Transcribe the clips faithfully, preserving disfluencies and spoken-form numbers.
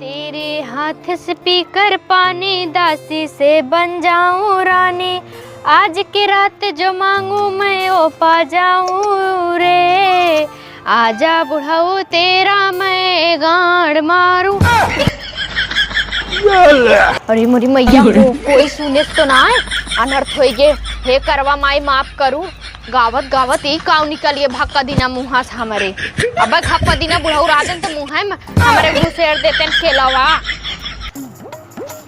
तेरे हाथ से पीकर पानी, दासी से बन जाऊं रानी, आज की रात जो मांगू मैं वो पा जाऊं रे, आजा बुढ़ऊ तेरा मैं गांड मारूं। अरे मोरी मैया हो, कोई सुने तो ना है, अनर्थ होई गे। हे करवा माई माफ करू, गावत गावत ई काव निकलिए भक्का दिना मुँहा से हमरे। अब भक्का दिना बुढ़ऊ राजन तो मुँहे में हमरे घुसेर देतेन केलवा।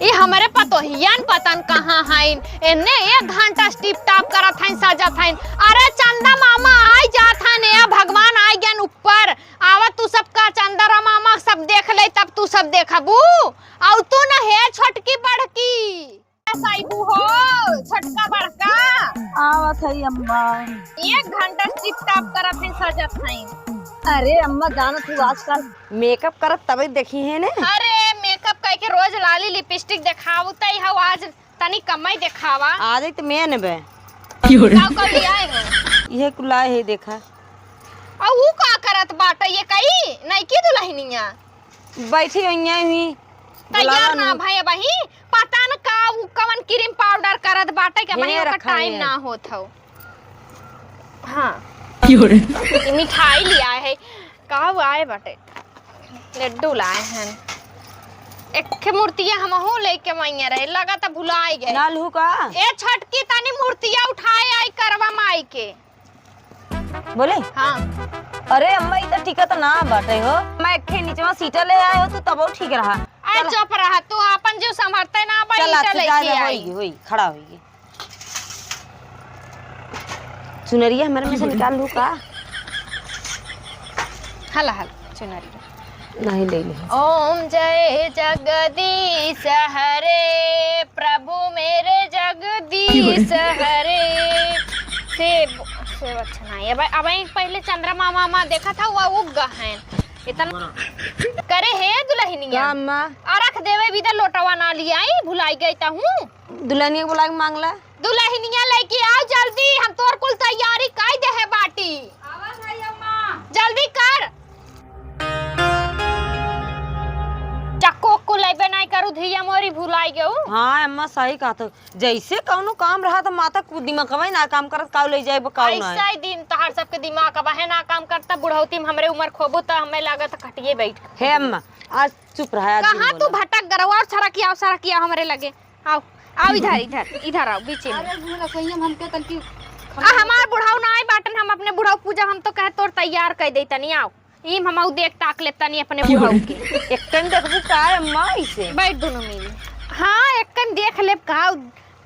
ई हमरे पतोहियन पतन कहाँ हइन, एन्ने एक घंटा से टिप टाप करत हइन, सजत हइन। अरे चंदा मामा आई जात हइन, ए भगवान आई गन ऊपर। आवा तू सबका चंदा रा मामा सब देख ले, तब तू सब देखबू। आउ तू न हे छोटकी बड़की। साइबू हो, छोटका बड़का। आवत है अम्मा। एक घंटा से टिप टाप करत हैं, सजत हैं। अरे अम्मा, जानत हूँ आजकल मेकअप करत तबे देखी है ने। अरे मेकअप कई के रोज लाली लिपस्टिक देखावत ही हौ, आज तनी कमई देखावा। आज तो मैं नेबे। क्यों रे? काउ काउ लियाए हो? इहे कुल लाए है, देखा। आ ऊ का करत बाटे ये कई नईकी दुलहिनिया? बैठी हुई हैं, हुई। तैयार ना भई अबही, पता न का ऊ कवन क्रीम पाउडर करत बाटे कि अबही ओकर टाइम ना होत हौ। हाँ। क्यों रे? ई मिठाई लियाए है, का ऊ आए बाटे? लड्डू लाए हैं। एक मूर्तिया हमहू लेके मैया रहे, लगा त भुलाई गए। ना लू का? ए छोटकी तनी मूर्तिया उठाए आई करवा माई के। बोले? हाँ। अरे अम्मा, ई त टिकत ना बाटे हो। मैं एक ठे निचवा सीटा ले आए हो, तू तबो ठीक रहा। अरे चुप रहा, तू आपन जो संभरते ना बा, चल, ईटा अच्छा, जा, लेके जा, आई। होई, होई, खड़ा होई। चुनरिया हमरे में से निकाल लू का? हला, हला, चुनरिया। नहीं ले ली। ओम जय जगदीश हरे, प्रभु मेरे जगदीश हरे। सेब, सेब अच्छा नहीं है। अब, अब एक पहले चंद्रमा मामा देखा था, वो उग गए हैं। इतना करे हे दुलहिनिया। का अम्मा? अरख देवे भी तो लोटवा ना लियाई, भुलाई गई ता हूँ। दुलहिनिया के बुला के मांग ला। दुलहिनिया लेके आओ जल्दी, हम तोर कुल तैयारी कई देहे बाटी। आवत हई अम्मा। जल्दी कर। चक्कू उक्कू लेबे नाई करू, धिया मोरी भुलाई गऊ। हाँ अम्मा, सही कहत हो। जैसे कौनो काम रहा तो माता कु-, दिमागवा ही ना काम करत, काऊ ले जाए, काऊ ना। ऐसा ही दिन तोहार सबके दिमाग अब है ना काम करता। बुढ़ौती में हमरे उम्र खोबू तो हमें लागत कटिए बैठ। हे अम्मा, आज चुप रहा, आज कहाँ तू बोला। भटक गरवा और सरकिया, सरकिया हमरे लगे। आओ, आओ इधर, इधर, इधर आओ, बीच में। अरे, घूम रसोइया में हमके तनकी आ, हमार बुढ़ऊ ना आए बाटन, हम अपने बुढ़ऊ पूजा, हम तो कहे तोर तैयार कर दे तनी, आओ। ई हम आऊ देख ताक ले तनी अपने बुढ़ऊ के। एक कन देखबू का अम्मा इसे? बैठ दोनों मिली। हाँ, एक कन देख ले का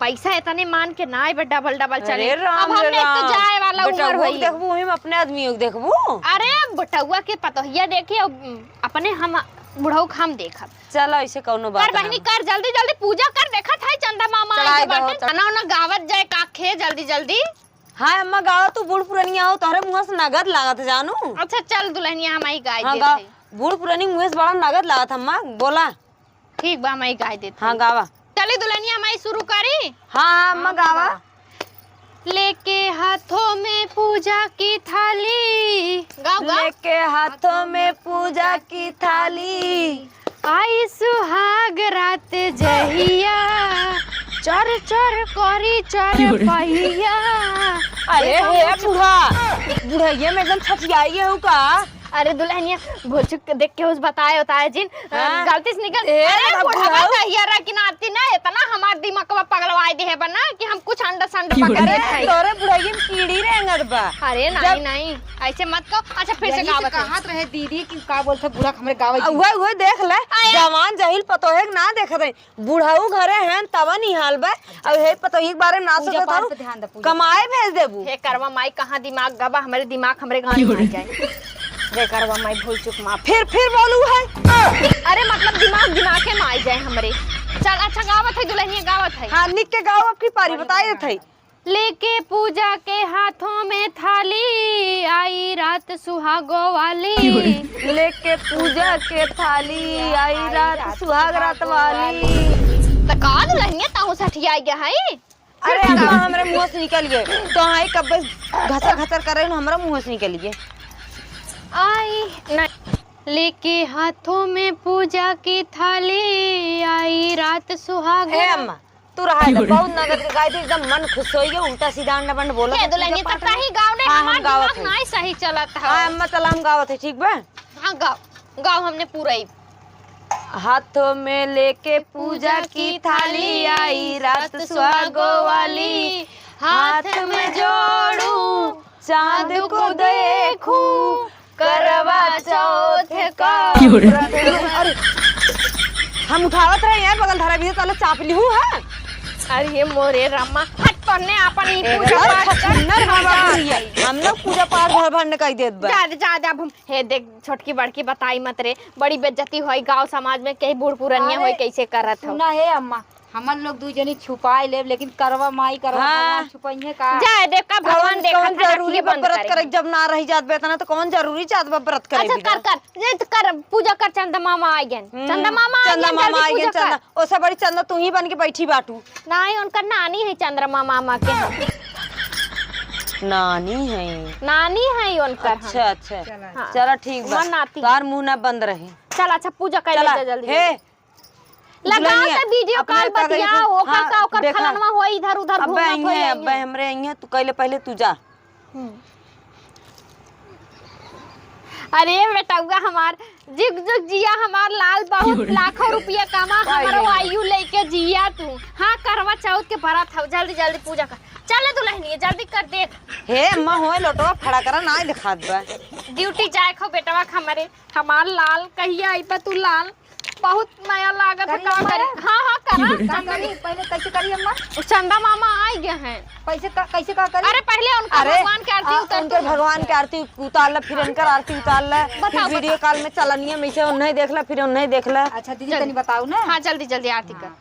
पैसा इतने मान के ना आए, डबल डबल चले। अरे राम अब रे हमने एक तो राम। जाए वाला उम्र बेटउआ के होई। देखबू, वही में अपने आदमी के देखबू। अरे, बेटउआ के पतोहिया देखी, अब अपने हम बुढ़ऊ के हम देखब। चलो, ऐसे कौनो बात कर बहिनी, ना। कर, जल्दी, जल्दी पूजा कर, देखत है चंदा मामा चढ़ाई आइल दहो, बाटे। चढ़- गाना उना गावत जाए काखे, जल्दी, जल्दी। हाँ अम्मा, गावा, तू बूढ़ पुरनिया हो, तोहरे मुँह से नगद लागत है जानू। अच्छा, चल दुलहिनिया, हम आई गाय हाँ, देत गावा। है। बूढ़ पुरनी मुँह से बड़ा नगद लागत है अम्मा, बोला। ठीक बा, हम आई गाय देत हाँ, है। गावा। चली दुलहिनिया, हम आई शुरू करी। हाँ, हाँ, अम्मा, हाँ, गावा। गावा। लेके हाथों में पूजा की थाली। गाओ, गाओ। लेके हाथों में पूजा की थाली। आई सुहाग रात जहिया, चर चर करी चर पहिया। अरे हे बूढ़ा, बुढ़ैया में एकदम छठियाई हो का? अरे दुलहिनिया, भोलचुक के देख के उस बताए होता है जिन, अ, हाँ? गलती से निकल। ए, अरे बुढ़वा कहिया रहा कि नाती ना, इतना हमार दिमागवा पगलवाए दे है बना कि हम कुछ अंड संड पकड़ लेत है। तोरे बुढ़ाई में कीड़ी रेंगत बा। अरे नहीं, नहीं, ऐसे मत कहो। अच्छा, फिर से यही से गावत है। कहत रहे दीदी कि का बोलत है बूढ़ा हमरे गावे की। उहे, उहे देख ले, आया। जवान जहिल पतोहे के ना देखत है। बुढ़ऊ घरे हैं, तवन ही हाल बा। अब हे पतोही के बारे में ना पूजा सोचत पाठ हूँ। पे ध्यान दे, पूजा कमाए भेज देबू। हे करवा माई, कहाँ दिमाग गबा, हमरे दिमाग हमरे गाँव में आ जाए। हे करवा माई, भूल चूक माफ। फिर, फिर बोलू है। अरे मतलब दिमाग, दिमाग के में आ जाए हमरे। चल अच्छा गावत है दुलहिनिया, गावत है। हाँ, निक के गाओ, अब की पारी बताई देत है। लेके पूजा के हाथों में थाली, आई रात सुहागो वाली। लेके पूजा के थाली, आई रात सुहाग रात वाली। त का दुलहिनिया ताहू सठिया गया है? अरे अम्मा, हमरे मुँह से निकल गए। तो आई कब घसर घसर करे न, हमरा मुँह से निकल गए। आई नहीं। लेके हाथों में पूजा की थाली, आई रात सुहाग ए रात। अम्मा, तू रहा है, बहुत नगद के गाय थी, एकदम मन खुश होई गया, उल्टा सीधा अंडा बंड बोला ये तो दुल्हनिया, पूजा पाठ तब में। ताही गाँव ने हाँ, हम हमार गावत दिमाग है। नाई सही चलत है। हाँ अम्मा, चला हम गावत है, ठीक बा? हाँ, गाओ, गाओ, हमने पूरा ही। हाथों में लेके पूजा की थाली, आई रात सुहागो वाली, हाथ में जोड़ू, चांद को देखूं, करवा चौथ का। क्यों रे? अरे, हम उठावत रहे यार, बगल धरा भी है, साला चाप लिहू है। अरे ये मोरे रामा, हट, तोहने आपन ई ए, पूजा बड़ा पाठ कर। छछुन्नर बाबा है। हम लोग पूजा पाठ भर भर न कई देत बा। जा दे, जा दे, अब हम, हे देख, छोटकी बड़की बताई मत रे, बड़ी बेइज्जती होई गाँव समाज में, कई बूढ़ पुरनिया अरे, होई, कैसे करत हो। सुना हे अम्मा, हमन लोग दुई जनी छुपाई लेब, लेकिन करवा माई, करवा हाँ। भगवान छुपइहे का? जाए दे, का भगवान कौन, देखत कौन है, जरूरी रखिए बा बंद व्रत करे। करे, जब ना रही जात बे इतना, तो कौन जरूरी जात बा व्रत करे अच्छा, बिना? कर, कर, ये तो कर, पूजा कर, चंदा मामा आ गए। हम्म, चंदा मामा आ चंदा गए, मामा जल्दी आ गए, पूजा कर। चंदा, ओसे बड़ी चंदा तू ही बन के बैठी बाटू। नहीं, उनका नानी है चंद्रमा मामा के। नानी है? नानी है उनकर हम। अच्छा, अच्छा। हाँ। चला, ठीक बा। हमार नाती। तोहार मुंह ना बंद रहे। चल, अच्छा, पूजा कर चला, ले, जल्दी, हे, जल्दी। लगाओ दुल्हनिया, तो वीडियो अपने कॉल का करी बतियाओ, थी? ओकर हाँ, का, ओकर देखा। फलनवा होई, इधर उधर अब घूमत होई, अइहें, अब अइहें। हमरे अइहें, तू कहले पहले तू जा। हम्म। अरे बेटउआ हमार, जुग जुग जिया हमार लाल, बहुत लाखों रुपया कमा, हमरो आयु लेके जिया तू। हाँ, करवा चौथ के बरत हौ, जल्दी जल्दी पूजा कर। चल दुल्हनिया, जल्दी कर, देख। हे अम्मा, होए लोटवा खड़ा करा, ना दिखात बा। ड्यूटी जाए खो बेटवा हमरे, हमार लाल, कहिया अइबा तू लाल? बहुत मया लागत है, करी का अम्मा? करी? हाँ, हाँ, करा। का करी? पहले कैसे करी अम्मा? चंदा मामा आ गए हैं। कैसे का, कैसे का करी? अरे, पहले उनका अरे, भगवान के आरती आ, उतार उनकर दो। भगवान के आरती उतार ला, फिर इनकर आरती उतार ला, फिर बताओ, वीडियो बताओ। कॉल में चलनिया में से उन्हें देख ला, फिर उन्हें देख ला। अच्छा दीदी, जल्दी। तनी बताओ ना। हाँ, जल्दी, जल्दी आरती कर। हाँ।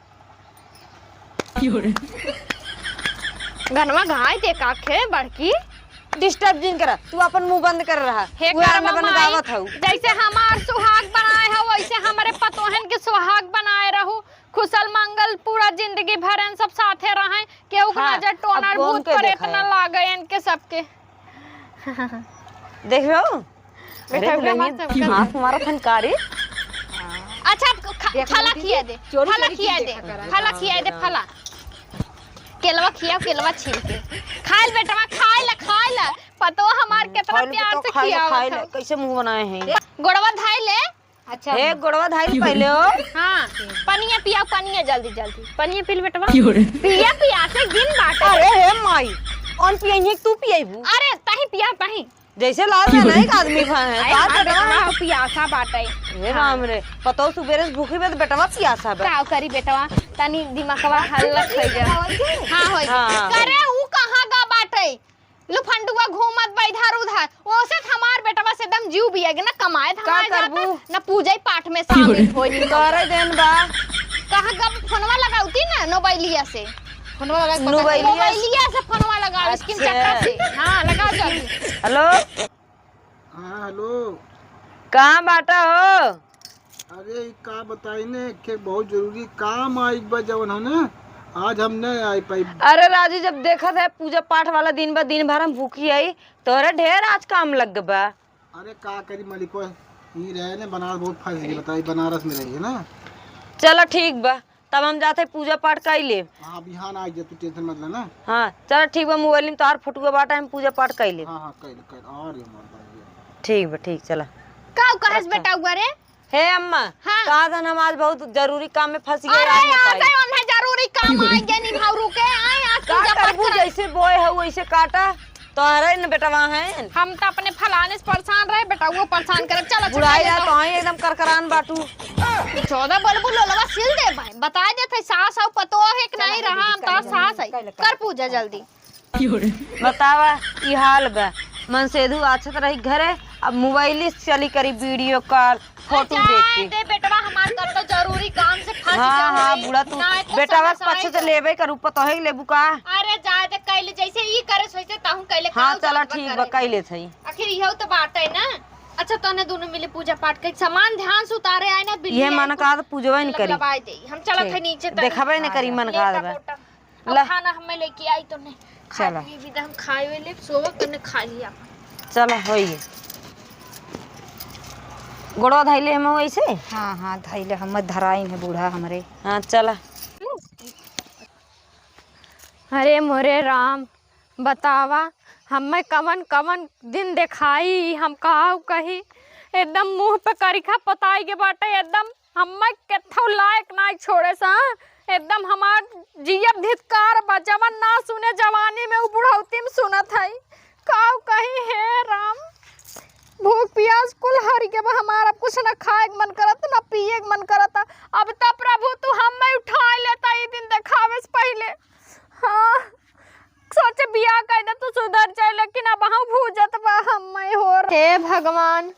घनवा घाय दे का खे बड़की। Disturb जिन करा, तू अपन मुंह बंद कर रहा। हे उहे करवा अंडा बन माई, गावत हऊ। जैसे हमार सुहाग बनाए हो, वैसे हमरे पतोहन के सुहाग बनाए रहू। खुशल मंगल पूरा जिंदगी भर इन सब साथे रहें, केहू के हाँ, नजर टोनर अब कौन भूत के प्रेत देखाए? ना लागे इनके सबके। देख लो, अरे बेटा, दुल्हनिया, मत कर। हाथ मारत हन का रे? अच्छा, अब खा-, देख फला लेती खिया थी, दे, चोरी फला चोरी खिया की दे, देखा करा। फला हाँ, खिया दे, हाँ। फला। केलवा खिया, केलवा छील के। खाइल बेटवा, खाइल, खाइल। पतोह हमार हम्म, केतना खाइल प्यार बेटा, से खाइल, खियावत खाइल। हौ। कैसे मुंह बनाए हैं? गोड़वा धाई ले। अच्छा। हे, गोड़वा धाई ले पहले हो। हाँ, पनिया पियाओ, पनिया जल्दी, जल्दी। पनिया पी ले बेटवा। पिया, पिया से दिन बाटे। अरे हे माई, कौन पियइहे, तू पियइबू? अरे, तही पिया, तही। जैसे लाल है ना एक आदमी भा है, अरे तार हमार कटवा बेटवा है। हो पियासा बाटे। हे हाँ। राम रे, पतोह सुबेरे से भूखी बा, तो बेटवा पियासा बा। का करी बेटवा, तनी दिमागवा हल्लक होइ गया। हाँ, होइ गया। हाँ, हाँ। करे ऊ कहाँ गा बाटे? लुफंडुआ घूमत बा इधर उधर। ओसे त हमार बेटवा से एकदम जीव बिया के ना कमाए का धमाए जाता, करबू? ना पूजा पाठ में शामिल होई। करे देन बा। कहाँ गा फोनवा लगावती ना नोबैलिया से। फोनवा लगा के पकड़ मोबाइलिया? मोबाइलिया से फोनवा लगाओ, screen अच्छा। चक्का से। हाँ, लगाओ जल्दी। हेलो? हाँ, हेलो। कहाँ बाटा हो? अरे, ई का बताई ने, एक ठे बहुत जरूरी काम आइल बा, जवन है ना, आज हम न आइ पाई। अरे राजू, जब देखत है पूजा पाठ वाला दिन बा, दिन भर हम भूखी आई, तोहरे ढेर आज काम लग बा। अरे, का करी मलिको, ई रहे ने, बनारस बहुत फंस गई, बताई, बनारस में रही है ना। चलो ठीक बा। तब हम जात है पूजा पाठ कइ लेब। हाँ, बिहान आ जा, तू tension मत ले ना। हाँ, चल ठीक बा, मोबाइल में तोहार फोटुआ बाटे, हम पूजा पाठ कइ लेब। हाँ, हाँ, कइ ले, कइ ले। अरे मर्दा, ये। ठीक बा, ठीक, चला। का कहस अच्छा। बेटा उगरे? हे अम्मा, हाँ। कहा था ना, हम आज बहुत जरूरी काम में फंस गए, अरे, आज न आज पाई। है उन्हें जरूरी काम आ गया, निभाऊ रुके, आए, आज का पूजा पाठ करबू, करा। जैसे बोए हो वैसे काटा। तोहरे न बेटवा हैं। हम त अपने फलाने से परेशान रहे, बेटवा परेशान करे। चलो, बुढ़ाई छुट्टी जा लेता तो हूँ। हैं एकदम करकरान बाटू। चौदह बल्बू लोलवा सिल दे भाई, बताए देत है सास हौ पतोह है कि नहीं रहा, हम तो सास है। कर पूजा जल्दी। बतावा, ई हाल बा। मनसेधु आछत रही घरे, अब मोबाइल से चली करी वीडियो कॉल। फोटो जाए देख के। दे बेटवा, हमार कब तो जरूरी काम से फंस हाँ, गया हाँ, है। बूढ़ा तू ना एको बेटवा के समस्या पाछे से है। लेबे करू, पतोहे के लेबू का? अरे जाए दे, कैले जैसे ई करे, वैसे ताहू कैले हाँ, का चला जरूरत ठीक बा, करे। कैले थई। आखिर इहो तो बात है ना। अच्छा, तने दोनों मिले पूजा पाठ के सामान ध्यान से उतारे आए ना, बिल्ली ये आई मन तो का तो पूजवा ही न मतलब करी। लबाए दे। हम चलत ठीक। है नीचे तनी। देखबे न करी मन का लेटा बा। पोटा। अब ला। खाना हमें लेके आई तो नहीं। खाए चला। पिए भी तो हम खाए हुए ले, सोवा करने खा लिया। चला, होई। गोड़वा धइले हम वैसे। हाँ, हाँ, धइले हम, धराइन है बूढ़ा हमरे। हाँ, चला। अरे मोरे राम, बतावा, हम्मे कवन कवन दिन देखाई, हम काउ कही, एकदम मुँह पे करिखा पोताई के बाटे, एकदम हम्मे केथौ लायक नाई छोड़े सा, एकदम हमार जियब धिक्कार बा, जवन ना सुने जवानी में उ बुढ़ौती में सुनत हई। काउ कही हे राम, भूख पियास कुल हरि के बा हमार, अब कुछ ना खाए के मन करत, ना पिए के मन करत। अब त प्रभु तू हम्मे उठाए लेता ई दिन देखावे से पहिले। हाँ, सोचे बियाह कर दे तू सुधर जाए, लेकिन अब हम भूजत बा हम्मे हो। हे भगवान,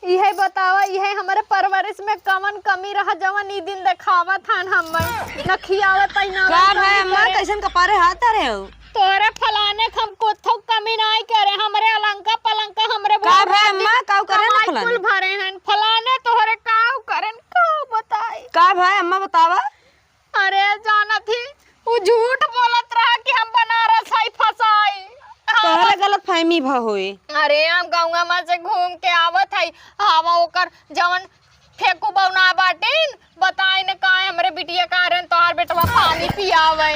इहे बतावा, इहे हमरे परवरिश में कवन कमी रहा जवन ई दिन देखावत हन हम्मे, न खियावत हई, ना का भाई अम्मा, करे। कैसन कपारे हाथ धरे हो? तोहरे फलाने क हम कुथो कमी नाई करे, हमरे अलंका पलंका हमरे का भोग भाई रात अम्मा, दिन काउ करे ना कमाई फलाने? कुल भरे हन, फलाने तोहरे काउ करेन, काउ बताई? का भाई अम्मा बतावा? अरे जानत ही, उ झूठ बोलत रहा कि हम बनारस हई फसाई। हाँ। तोहरे गलत फहमी भ होई। अरे हम गौवा में से घूम के आवत हई, हवा ओकर जवन फेंकू बौना बाटिन, बताई न काहे हमरे बिटिया का रहन तोहार बेटवा पानी पियावे।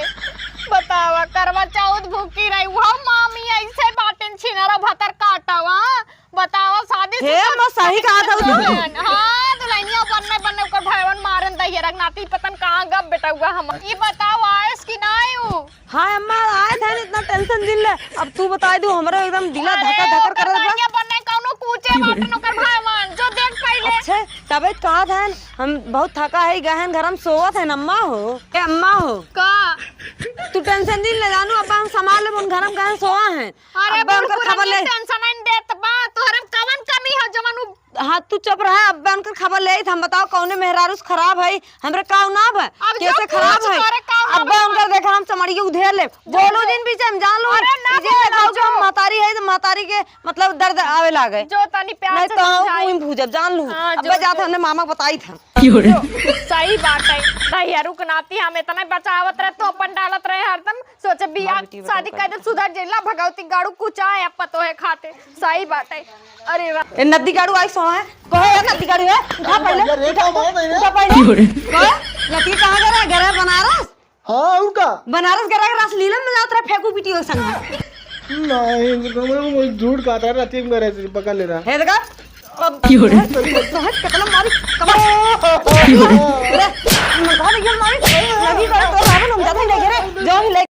बतावा, करवा चौथ भूखी रही, उहो मामी ऐसे बाटिन छिनरा भतर काटवा। बतावा, शादी से हे, तो मैं सही कहा था उसे। दुल्हन, हाँ, दुल्हनिया बनने बनने ओकर भैवन मारन दहिया रख नाती पतन कहाँ गप बेटौआ हम। ई बतावा, आयस कि नाई उ? हाँ अम्मा, आए थे, इतना tension जिन ले। अब तू बताई दू, हमरे एकदम दिला अरे, धकर धकर ओकर करत बा। दुल्हनिया बनने कौनो कूचे बाटन ओकर भैवन, जो देख पहिले। अच्छा, तबे तो कहा था, हम बहुत थका है, गहन घर हम सोवत है अम्मा हो। ए अम्मा हो। का? तू tension जिन ले जानू, अब हम संभाल लेब, उन घर हम गहन सोवा है। अरे अब्बे उनकर बुढ़ खबर ले। Tension नहीं देत बा, तोहरे में कवन कमी है जवन उ हाँ, तू चुप रहा, अब्बे उनकर खबर ले, हम बताओ कौने मेहरारू से खराब है, हमरे काउ ना बा, अब जो कैसे खराब पूछ है? तोहरे काउ ना अब्बे बा। उनकर देखा हम चमड़िया उधेर ले, बोलो जिन बीच हम जान लो, अरे ना ई जिन बोलो, देखाओ जो। जो महतारी है, तो महतारी के मतलब दर्द आवे लागे। जो तनी प्यार नहीं से तो हम समझाई। उहीं भूजब, जान लो। हाँ, अब्बे जो, जात जो। हमने मामा बताई था। सही बात है, दहियरू के नाती हम इतना बचावत रहे, तो अपन डालत रहे हरदम। सोचे बियाह शादी कर दे, सुधर जइला, भगवती गाड़ू कुचा है, अब पतो है खाते। सही बात है। अरे वाह। ए, नदी गाड़ू आई सो है। कहो, ए, नदी गाड़ू है। उठा पहले, अरे, उठा, का बात है रे? उठा पहले। कहो, नदी कहाँ गए? गए बनारस? हाँ, और का? बनारस गए, रासलीला में जात रहे, फेंकू बिटियो संग। नहीं, वो झूठ कहता है, राती में गए रहे, पकड़ ले रहा। है देखा? अब की हो रहा है? सहज कितना मारी, कमर। अरे, मजा लगी मारी, लगी करे तो रावण हम जाते नहीं घरे, जो ही ले